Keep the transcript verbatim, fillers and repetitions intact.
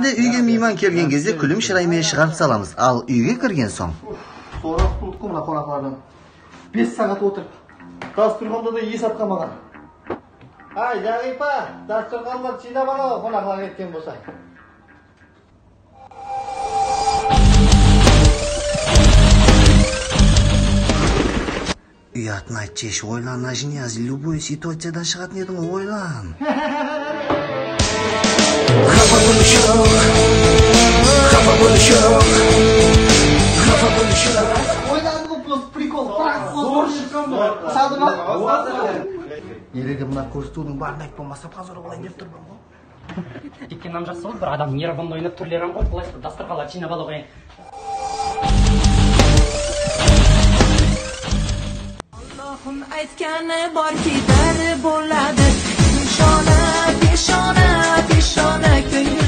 Úyge miyman kelgen gezde kúlim shıraymen shıǵarıp salamız, al úyge kirgen soń. Sorap turdık mına qonaqlardan. Bes saat otırıp, dasturxanda da es atqan maǵan. Ay, Zaǵipa, dasturxanlar jıynap ala, qonaqlar ketken bolsa. Uyatın ayt, Jesh, oylan, Najiniyaz, любой situaciyadan shıǵatın ediń, oylan. Xafa bolıshıq, xafa bolıshıq, xafa bolıshıq. Oylandı, prosto prikol. Zor shıqqan. Usadı ma? Ele de mına kórisitiwdiń barın aytpan baslap, házir olayın dep turman ǵoy. Ketken nam jaqsı boldı, bir adam nervında oynap túrleri ham qoyıp, bılaysa dasturxanlar jıynap ala qoyayın. Allohım aytgani borki, bári boladı. Peshona, peshona, peshona, kóngil